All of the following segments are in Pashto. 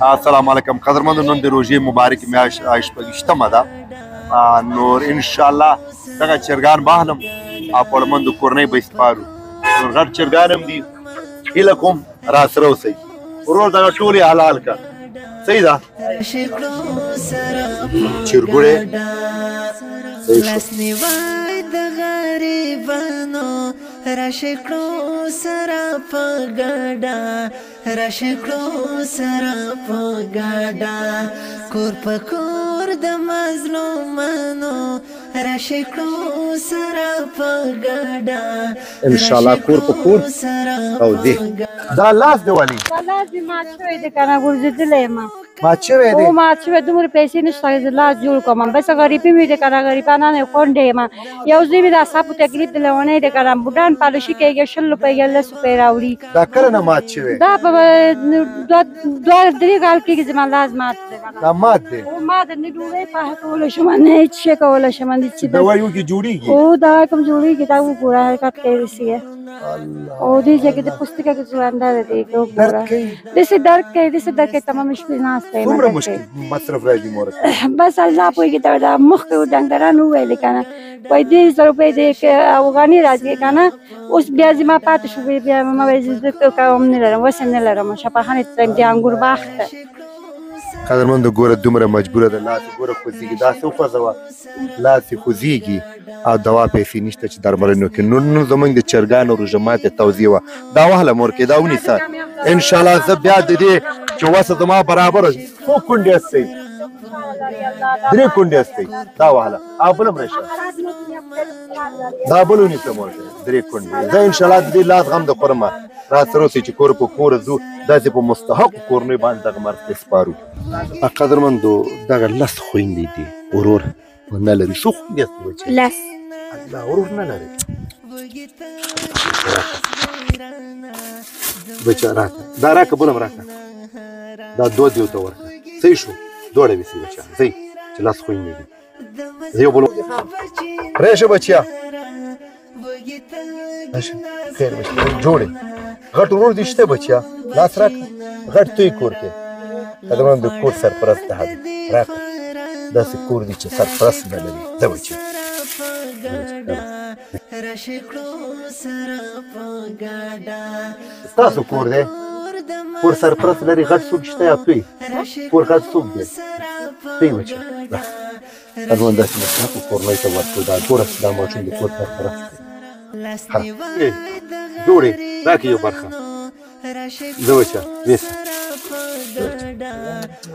السلام علیکم قدرمندو، نن د روژې مبارک میاشت 26مه ده. نور ان شاء الله دغه چرګان به اخلم او په اړمندو کورنۍ به یې سپارو. نور غټ چرګان هم دي، هیله کوم راسره اوسئ. ورور دغه ټول یې حلال کړه، صحیح ده؟ چرګوړی صحیح شو. راشي کړو سره په ګډه، راشي کړو سره په ګډه، کور په کور د مظلومانو، راشي کړو سره په ګډه، ان شاء الله کور په کور. او دې دا لاس دی ولي؟ دا لاس دی مات شوی دی که نه، غورځېدلی یم. مات شوی دی؟ هو مات شوی، دومره پیسې نشته چې لاس جوړ کړم. بس غریبي مې دی که نه، غریبانان یې کونډې یم. یو زوی مې د اعصابو تکلیف دی، لیونی دی که نه، بوډان پالشي کوي، 20 روپۍ یا 10 روپۍ راوړي. دا کله نه مات شوی؟ دا په 2-3 کال کېږي زما لاس مات دی. دا مات دی؟ هو مات دی، نه ډوډۍ پخه کولی شم، نه هېڅ شی کولی شم. چې دوايي وکړي جوړېږي؟ هو دوا کوم جوړېږي، دا وګوره حرکت کوي داسې. او دې ځای کې د پوستکي کې ځوانده دی، وګوره داسې درد کوي، داسې درد کوي، تمامې شپې ناسته یم. څومره مشکل مصرف راځي مور؟ بس الله پوهېږي. دا مخکې ډاکټرانو وویلې که نه، وایي 300 روپۍ دې افغاني راځي که نه. اوس بیا زما پاتې شو، بیا ما ویل زه کوم نه لرم، وسه نه لرم، شفاخانې ته ځم د انګور باغ ته. قدرمندو ګوره دومره مجبوره ده، لاس یې ګوره خوځېږي، داسې وخوځوه، لاس یې خوځېږي او دوا پیسې نشته چې درملنه وکړي. نو نن زموږ د چرګانو روژه ماتې توزیع وه. دا وهله مورکې، دا ونیسه. ان شاء الله زه بیا د دې چې وسه زما برابره څو کونډې هستئ؟ 3 کونډې هستئ. دا وهله او بل هم راشه، دا بل ونیسه مورکې، 3 کونډې. زه ان شاء الله د دې لاس غم د خورم. راسره اوسئ چې کور په کور ځو، داسې په مستحقو کورنۍ باندې دغه مرستې سپارو. قدرمندو دغه 10 خویندې دي، ورور نه لري. څو خویندې هستې بچې؟ 10. الله، ورور نه لري. بچه راکړه، دا راکړه، بل هم راکړه، دا 2 دیو ته ورکړه. صحیح شو، دواړه ویسي بچه، صحیح چې 10 خویندې دي. زه یو بل راشه بچیا، راشه. خیر بچیا، جوړې. غټ ورور دې شته بچیا؟ لاس راکړه. غټ توی کور کې قدرمن د کور سرپرست ده، راکړه. داسې کور دی چې سرپرست نه لري. ځه بچیا. ستاسو کور دی، کور سرپرست لري. غټ څوک شته یا توی؟ کور غټ څوک دی؟ توی بچیا. قدرمن داسې مستحقو کورنۍ ته ورکړو. دا ګوره دا ماشوم د کور سرپرست دی. جوړې راکړې یو برخه. زه بچیا ویسه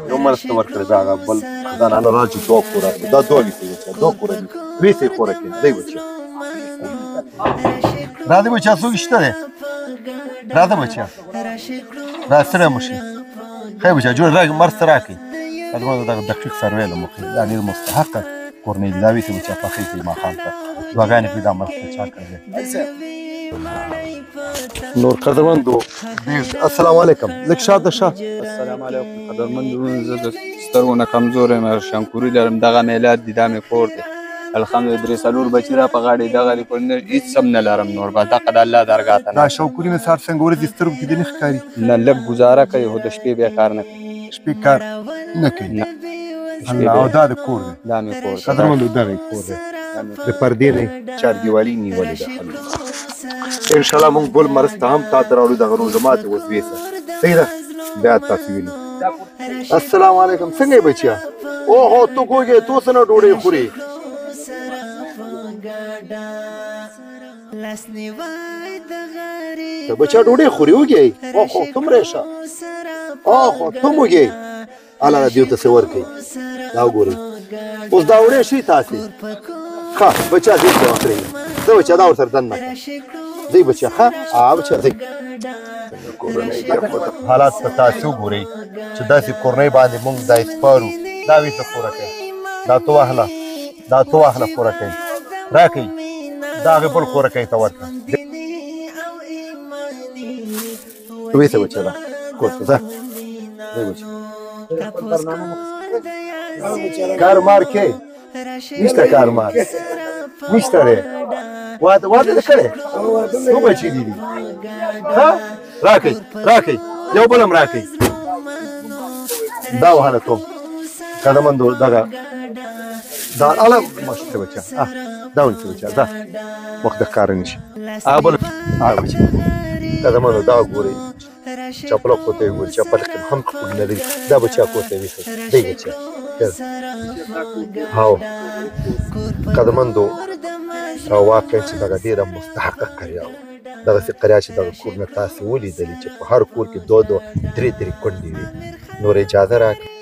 یو مرسته ورکړه. دا هغه بل زنانه راځي، 2 کوره، دا 2 ویسې بچیا، 2 کوره دي ویسې خوره کې دی بچیا. راځه بچیا، څوک شته دی؟ راځه بچیا، راسره مو شي. ښه بچیا جوړ راکړه، مرسته راکړئ. قدرمنو دغه دقیق سروې له مخې دا ډېر مستحقه کورنۍ دي. دا ویسې بچیا پخې کوي ماښام ته، دعاګانې کوي. دا مرسته چا کړې؟ نور قدرمندو السلام علیکم. لږ شاته شه. السلام علیکم قدرمندو، زه د سترګو نه کمزور یم، شانکوري لرم. دغه میلاد دی، دا مې کور دی. الحمدلله 3-4 بچي را په غاړې، دغه دې کور نه هېڅ هم نه لرم. نور بس دغه د الله درګاه ته. دا شوکوري مې سهار څنګه ورځي سترګو کې دې نه ښکاري؟ نه، لږ ګزاره کوي، خو د شپې بیا کار نه کوي. شپې کار نه کوي؟ نه. الله، او دا د کور دی؟ دا مې کور دی. قدرمندو دغه یې کور دی، د پردې دی، چاردیوالي نیولې ده. ان شاء الله موږ بل مرسته هم تا ته راوړو. دغه روژه ماتې اوس ویسه، صحیح ده؟ بیا تاسو وینو. السلام علیکم، څنګه یې بچیا؟ اوهو ته ګوګې، ته څه نه ډوډۍ خورې؟ ته بچیا ډوډۍ خورې وږی؟ اوهو ته هم راشه، اوهو ته هم وږی. الله دیو ته څه ورکوي. دا وګورئ اوس دا وړی شئ تاسې. ښه بچیا دې ته واخلئ. ځه بچیا دا ورسره دننه کړه. ځئ بچیا، ښه بچیا ځئ. حالات ته تاسې وګورئ چې داسې کورنۍ باندې موږ دا سپارو. دا ویسه خوره کوي، دا ته واخله، دا ته واخله، خوره کوي راکړئ. دا هغې بل خوره کوي ته ورکړه. ویسه بچیا دا کور ته ځه. ځئ بچیا. کار مار کې نشته، کار مار نشته دی. واده واده دې کړی؟ څو بچي دي دي؟ ها، راکئ راکئ، یو بل هم راکئ. دا وهله توم قدرمندو، دغه دا اله ماشوم بچا، دا ونیسه بچا، دا وخت د ښکاره نه شي. هغه بل هغه بچي. قدرمندو دا ګورئ، چپله کوته یې ګورئ، چپله کې هم خپل نه لري. دا بچا کوته ویسي دی بچا. هاو قدرمندو، واقعا چې دغه ډېره مستحقه قریه وه، دغسې قریه چې دغه کورونه تاسې ولیدلې چې په هر کور کې دوه دوه درې درې کونډې وي. نور اجازه راکړئ.